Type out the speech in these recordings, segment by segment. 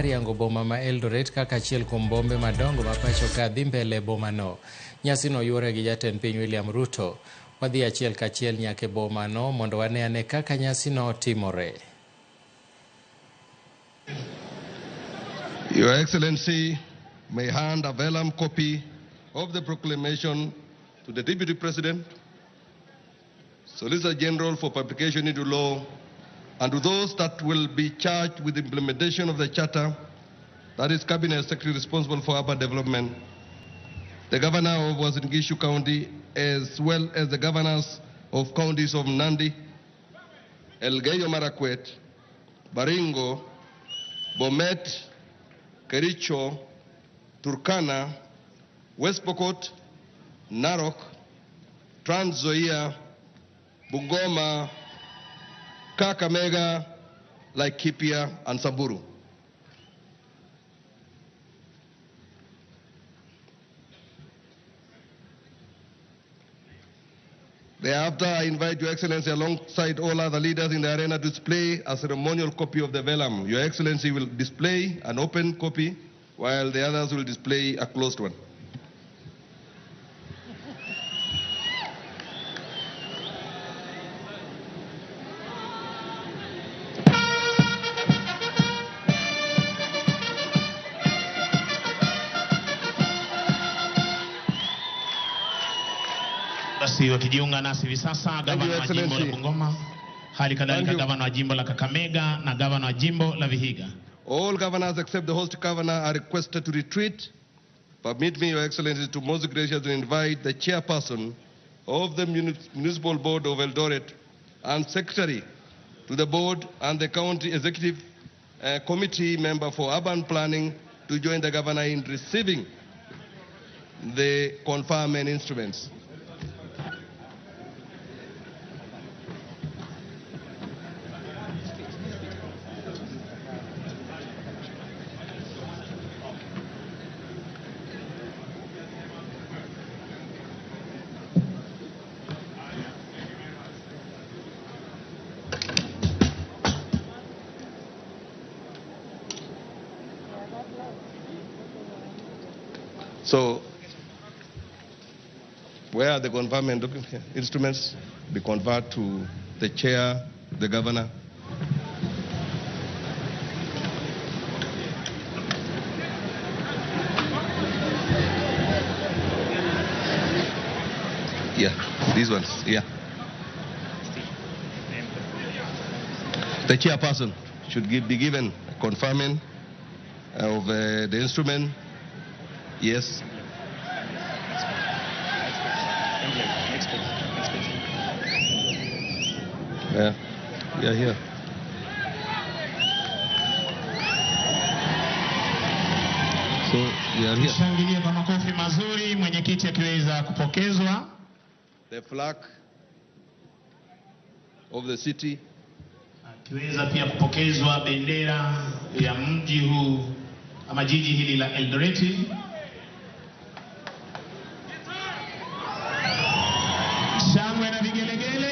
mar yango boma ma Eldoret kaka achiel kuom bombe madongo ma pacho ka dhi mbele e bomano. Nyasino yuore gi jatend piny William Ruto. Wadhi achiel kachiel nyaka e bomano mondo wane ane kaka nyasino timore. Your Excellency may hand a vellum copy of the proclamation to the Deputy President, Solicitor General for publication into law, and to those that will be charged with implementation of the Charter, that is Cabinet Secretary responsible for urban development, the Governor of Uasin Gishu County, as well as the governors of counties of Nandi, Elgeyo Marakwet, Baringo, Bomet, Kericho, Turkana, West Pokot, Narok, Trans Nzoia, Bungoma, Kakamega, Laikipia, and Samburu. Thereafter, I invite Your Excellency alongside all other leaders in the arena to display a ceremonial copy of the vellum. Your Excellency will display an open copy, while the others will display a closed one. Basi wakijiunga nasi hivi sasa, gavana wa jimbo la Bungoma, hali kadhalika gavana wa jimbo la Kakamega na gavana wa jimbo la Vihiga. All governors except the host governor are requested to retreat. Permit me, Your Excellency, to most graciously invite the chairperson of the Municipal Board of Eldoret and secretary to the board and the county executive committee member for urban planning to join the governor in receiving the conferment instruments. So, where are the conferment instruments? Be conferred to the chair, the governor. Yeah, these ones, yeah. The chairperson should be given a conferment of the instrument. Yes. Yeah, yeah, here. So we are here. Shangilia kwa makofi mazuri, mwenyekiti akiweza kupokezwa. The flag of the city. Akiweza pia kupokezwa bendera ya mji huu ama jiji hili la Eldoret. Shangwe na vigelegele.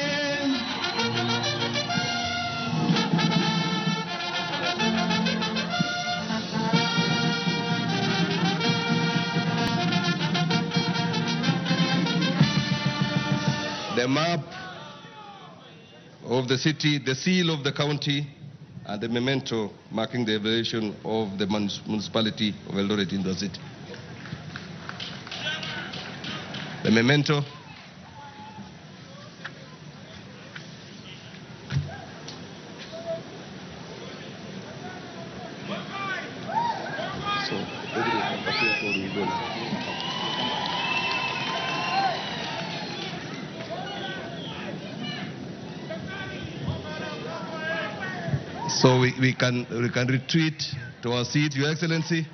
The map of the city, the seal of the county, and the memento marking the evolution of the municipality of Eldoret in the city. The memento. So we can retreat to our seat, Your Excellency.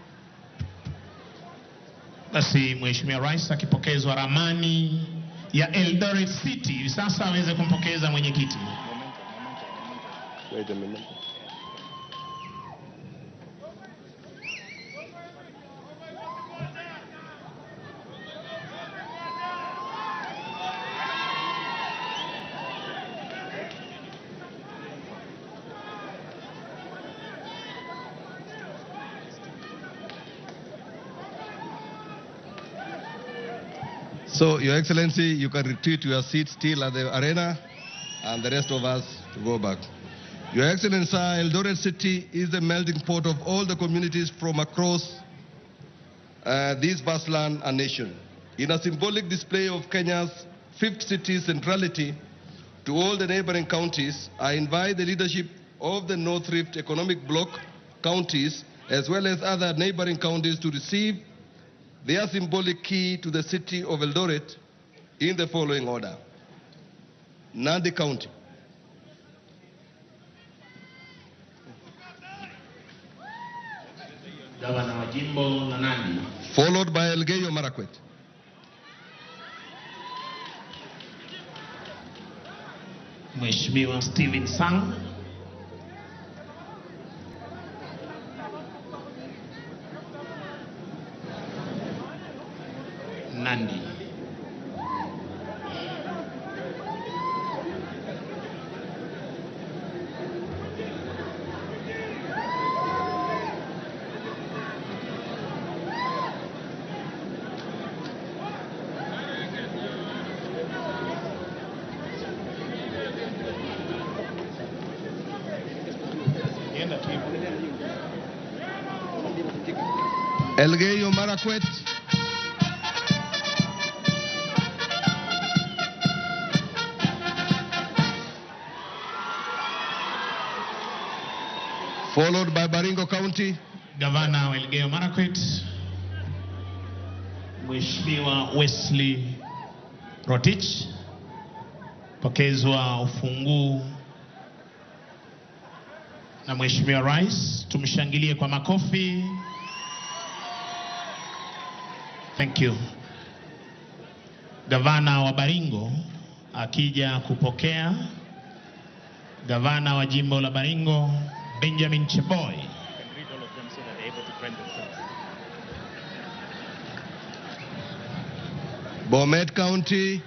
Basi Mheshimiwa Rais akipokezwa ramani ya Eldoret City hivi sasa aweze kumpokeza mwenyekiti. Wait a minute. So, Your Excellency, you can retreat to your seat still at the arena and the rest of us to go back. Your Excellency, sir, Eldoret City is the melting pot of all the communities from across this vast land and nation. In a symbolic display of Kenya's fifth city centrality to all the neighboring counties, I invite the leadership of the North Rift Economic Bloc counties, as well as other neighboring counties, to receive their symbolic key to the city of Eldoret in the following order. Nandi County. Gavana wa jimbo la Nandi. Followed by Elgeyo Marakwet. Mheshimiwa Stephen Sang. Nandi. Elgeyo Marakwet. Followed by Baringo County. Gavana wa Elgeyo Marakwet, Mheshimiwa Wesley Rotich, pokezwa ufunguo na Mheshimiwa Rais. Tumshangilie kwa makofi. Thank you. Gavana wa Baringo akija kupokea. Gavana wa jimbo la Baringo Benjamin Cheboi. Read all of them so that they're able to print themselves. Bomet County.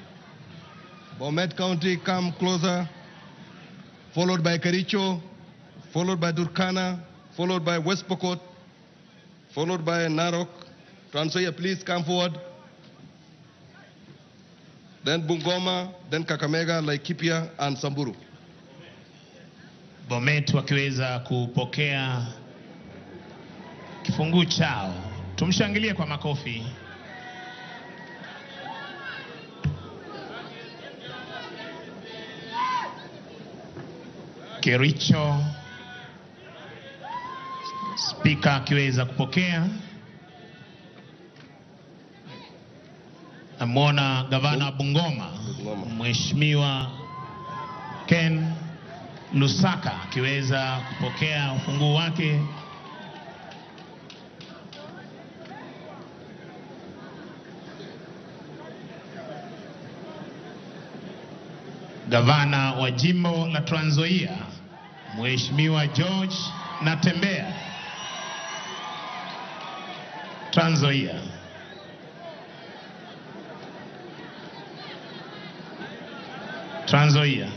Bomet County, come closer. Followed by Kericho, followed by Turkana, followed by West Pokot, followed by Narok. Trans Nzoia, please come forward. Then Bungoma, then Kakamega, Laikipia, and Samburu. Bomet wakiweza kupokea kifungu chao. Tumshangilie kwa makofi. Kericho, spika akiweza kupokea. Namwona gavana Bungoma, Mheshimiwa Ken Lusaka akiweza kupokea ufunguo wake. Gavana wa jimbo la Trans Nzoia Mheshimiwa George Natembeya, Trans Nzoia. Trans Nzoia.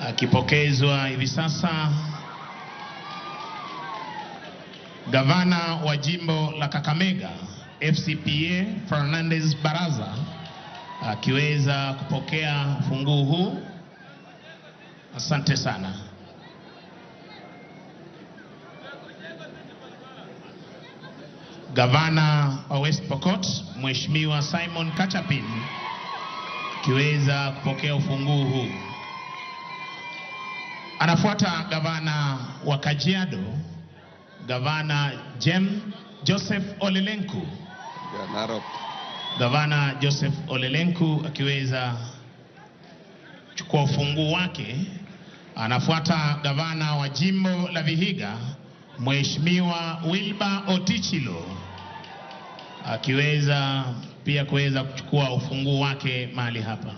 Akipokezwa hivi sasa gavana wa jimbo la Kakamega FCPA Fernandez Baraza akiweza kupokea funguo huu. Asante sana. Gavana wa West Pokot Mheshimiwa Simon Kachapin akiweza kupokea ufunguo huu. Anafuata gavana wa Kajiado, Gavana Joseph Olelenku. Narok. Gavana Joseph Olelenku akiweza chukua ufunguo wake. Anafuata gavana wa jimbo la Vihiga Mheshimiwa Wilbur Otichilo akiweza pia kuweza kuchukua ufunguo wake mahali hapa.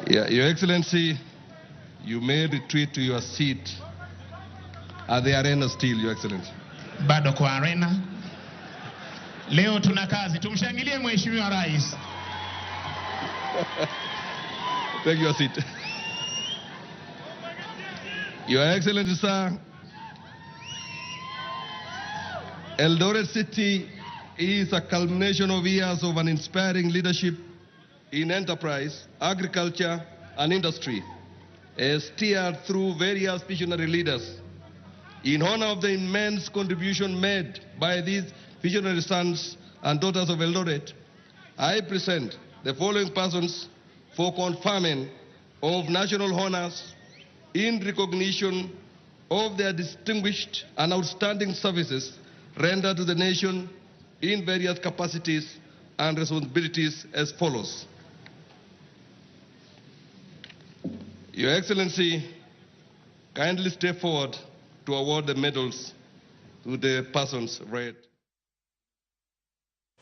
Yeah, Your Excellency, you may retreat to your seat At the arena still, Your Excellency. Bado kwa arena. Leo tuna kazi, tumshangilie Mheshimiwa Rais. Take your seat. Your Excellency, sir, Eldoret City is a culmination of years of an inspiring leadership in enterprise, agriculture, and industry, as steered through various visionary leaders. In honor of the immense contribution made by these visionary sons and daughters of Eldoret, I present the following persons for conferment of national honors in recognition of their distinguished and outstanding services rendered to the nation in various capacities and responsibilities as follows. Your Excellency, kindly step forward to award the medals to the persons read.